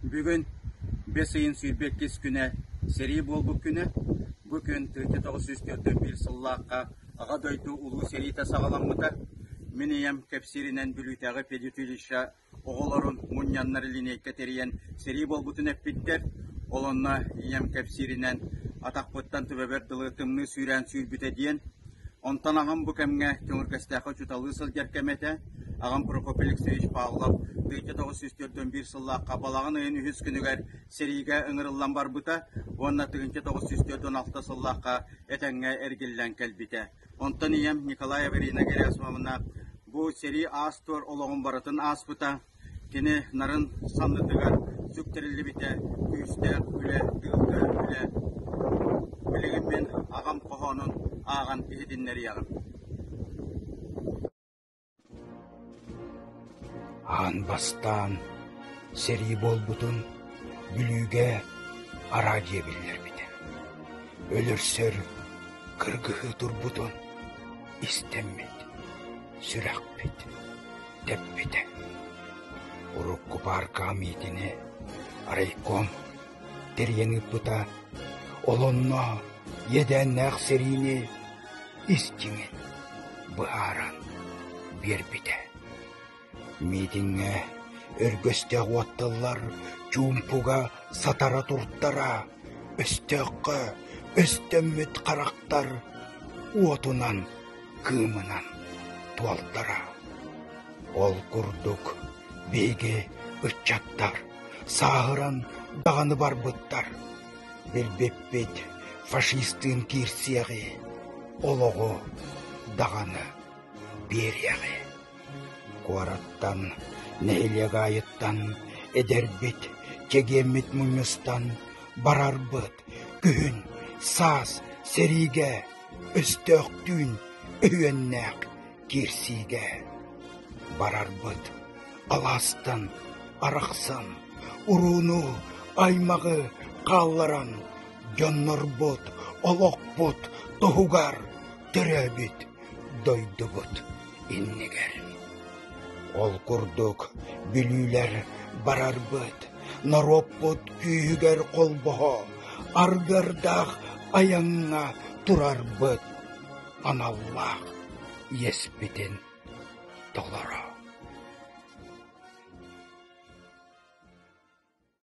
Бүгүн бэс ыйын 22 күнэ сэрии буолбут күнэ. Бу күн 1941 сыллаахха Аҕа дойду Улуу сэриитэ саҕаламмыта. Мин ийэм кэпсииринэн Бүлүүтээҕи педучилище оҕолорун мунньаннар линейка тэрийэн сэрии буолбутун эппиттэр. Ол онно ийэм кэпсииринэн атахпыттан төбөбөр дылы тымныы сүүрээн сүүрбүтэ диэн. Онтон аҕам бу кэмҥэ Төҥүргэстээххэ учууталлыы сылдьар кэмэ этэ. Аҕам Прокопий Алексеевич Павлов 1941 сыллаахха балаҕан ыйын үһүс күнүгэр сэриигэ ыҥырыллан барбыта уонна 1946 сыллаахха этэҥҥэ эргиллэн кэлбитэ. Онтон ийэм Николаева Ирина Герасимовна бу сэрии аас-туор олоҕун барытын ааспыта. Кини нарын саннытыгар сүктэриллибитэ күүстээх үлэ, тыылга үлэ. Билигин мин аҕам хоһоонун ааҕан иһитиннэриэҕим. Аан бастаан сэрии буолбутун Бүлүүгэ араадьыйа биллэрбитэ. Өлөрсөр кыргыһыы турбутун истэммит, сүрэхпит тэппитэ. Урукку пааркаҕа миитини райком тэрийэн ыыппыта, ол онно иэдээннээх сэриини ис дьиҥин быһааран биэрбитэ. Миитиҥҥэ өргөстөөх уотталлар чуумпуга сатара туртара, өстөөххө өстөммүт харахтар уотунан, кыымынан туолтара. Ол курдук биһиги ыччаттар сааһыран даҕаны барбыттар. Билбиппит фашистыын киирсиэҕи, олоҕу даҕаны биэриэҕи. Куораттан, нэһилиэк аайыттан эдэрбит, чэгиэммит мунньустан барарбыт күһүн, саас сэриигэ өстөөхтүүн өһүөннээх киирсиигэ барарбыт алаастан арахсан, урууну, аймаҕы хаалларан дьоннорбут, олохпут туһугар төрөөбүт дойдубут иннигэр. Ол курдук бүлүүлэр барарбыт, норуоппут күүһүгэр холбоһо, аргыардаах айаҥҥа турарбыт аналлаах иэспитин толоро.